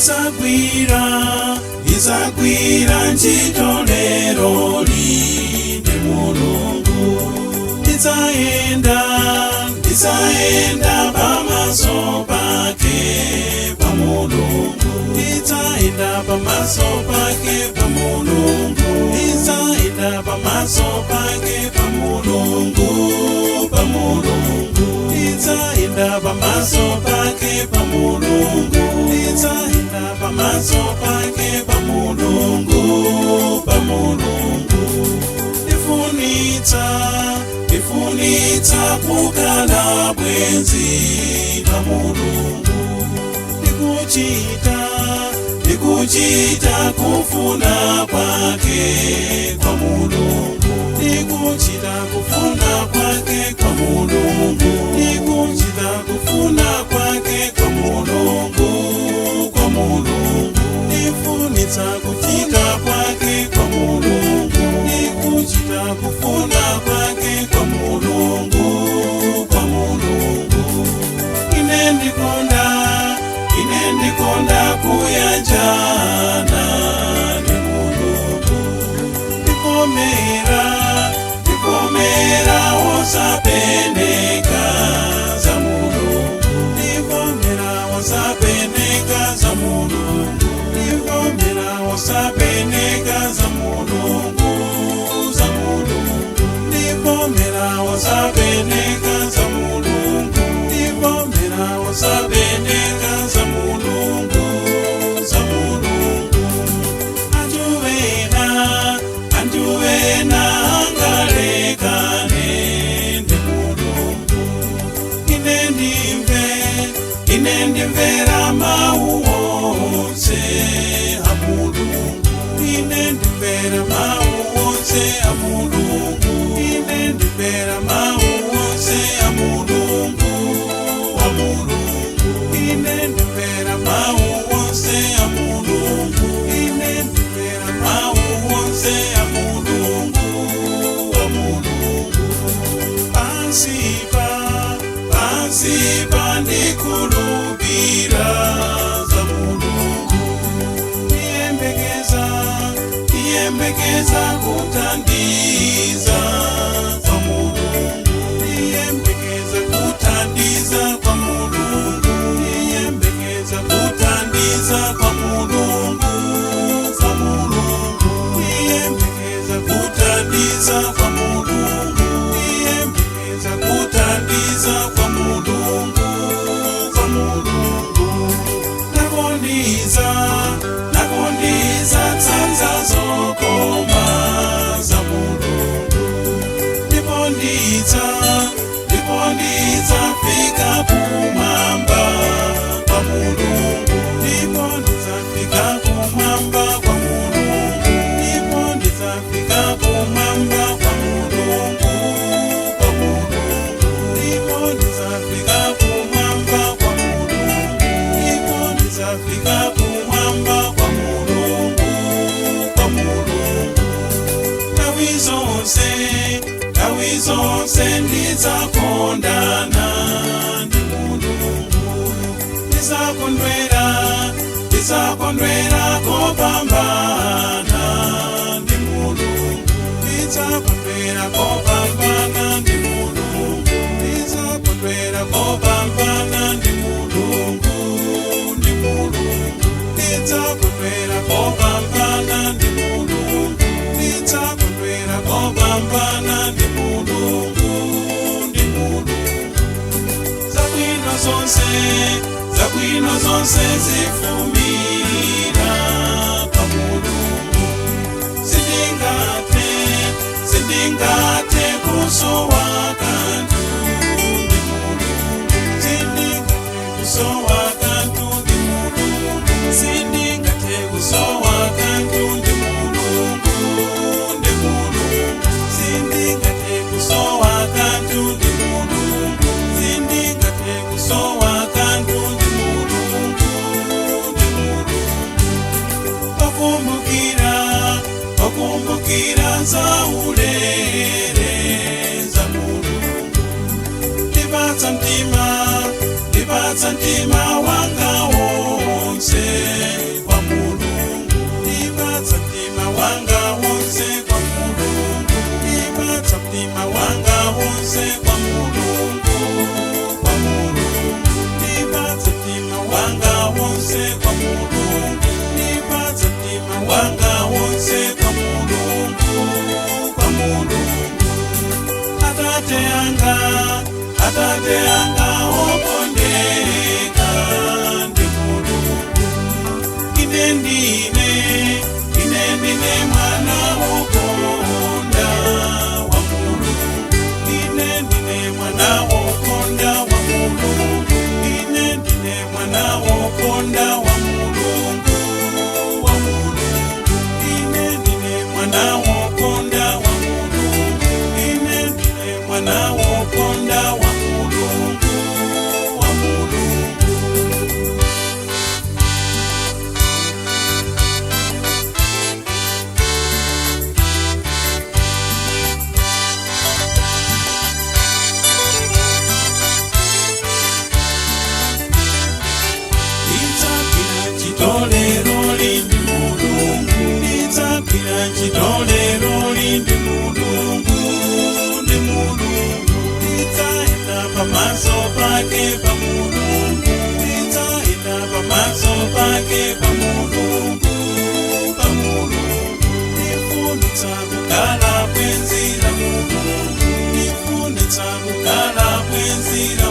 Ndizagwira, ndizagwira ntchito lero ndi Mulungu. Ndizayenda, ndizayenda pamaso pake pa Mulungu. Ndizayenda pamaso pake pa Mulungu. Ndizayenda pamaso pake pa Mulungu, pa Mulungu. Ndizayenda pamaso pake pa Mulungu. Ndizayenda pamaso pake pa Mulungu, pa Mulungu. Ndifunitsa, ndifunitsa kukhala bwenzi la Mulungu. Ndikuchita, ndikuchita kufuna kwake kwa Mulungu. Ndikuchita kufuna kwake kwa Mulungu. Ndikuchita kufuna kwake kwa Mulungu, kwa Mulungu. Ndifunitsa kufika kwake kwa Mulungu. Ndikuchita kufuna kwake kwa Mulungu, kwa Mulungu. Ine ndikonda, ine ndikonda kuyanjana ndi Mulungu. Ndikomera, ndikomera wosapeneka za Mulungu. Ndikomera wosapeneka za Mulungu. Ndikomera wosapeneka za Mulungu, za Mulungu. Ndikomera wosapeneka za Mulungu. Ndikomera wosapeneka za Mulungu, za Mulungu. Anthu ena, anthu ena angalekane ndi Mulungu. Ine ndimve, ine ndimvera mawu onse a Mulungu. Ine ndimvera mawu onse a Mulungu. Ine ndimvera mawu onse a Mulungu, a Mulungu. Ine ndimvera mawu onse a Mulungu. Ine ndimvera mawu onse a Mulungu, a Mulungu. Pansipa, pansipa ndikulupira za Mulungu. Ndiyembekeza, ndiyembekeza kuthandiza kwa Mulungu. Ndiyembekeza kuthandiza kwa Mulungu. Ndiyembekeza kuthandiza kwa Mulungu, kwa Mulungu. Ndiyembekeza kuthandiza kwa Mulungu. Ndiyembekeza kuthandiza kwa Mulungu, kwa Mulungu. Nakondiza, nakondiza tsanza zokoma za Mulungu. Ndiponditsa, ndiponditsa fika kumwamba kwa Mulungu. Ndiponditsa fika kumwamba kwa Mulungu. Ndiponditsa fika kumwamba kwa Mulungu, kwa Mulungu. Ndiponditsa fika kumwamba kwa Mulungu. Ndiponditsa fika kumwamba kwa Mulungu, kwa Mulungu. Nthawi zonse, nthawi zonse ndidzakondana ndi Mulungu. Ndizakondwera, ndizakondwera kopambana ndi Mulungu. Ndizakondwera kopambana ndi Mulungu. Ndizakondwera kopambana ndi Mulungu, ndi Mulungu. Ndizakondwera kopambana ndi Mulungu. Ndizakondwera kopambana ndi Mulungu, ndi Mulungu. Zabwino zonse, zabwino zonse zifumira pa Mulungu. Sindingathe, sindingathe kusowa kanthu ndi Mulungu. Sindingathe kusowa kanthu ndi Mulungu. Sindingathe kusowa kanthu ndi Mulungu, ndi Mulungu. Sindingathe kusowa kanthu ndi Mulungu. Sindingathe kusowa kanthu ndi Mulungu, ndi Mulungu. Pakumbukira, pakumbukira za ulere za Mulungu. Ndipatsa mtima, ndipatsa mtima wanga wonse. Atate anga okondeka ndi Mulungu. Ine ndine, ine ndine mwana wokonda wa Mulungu. Ine ndine mwana wokonda wa Mulungu. Ine ndine mwana wokonda wa Mulungu, wa Mulungu. Ine ndine mwana wokonda wa Mulungu. Ine ndine mwana wokonda wa Mulungu, wa Mulungu. Ndidzagwira ntchito lindi Mulungu, ndidzagwira ntchito lero lindi Mulungu, ndi Mulungu. Ndidzayenda pamaso pake pa Mulungu, ndidzayenda pamaso pake pa Mulungu, pa Mulungu. Ndifunitsa kukhala bwenzi la Mulungu, ndifunitsa kukhala bwenzi la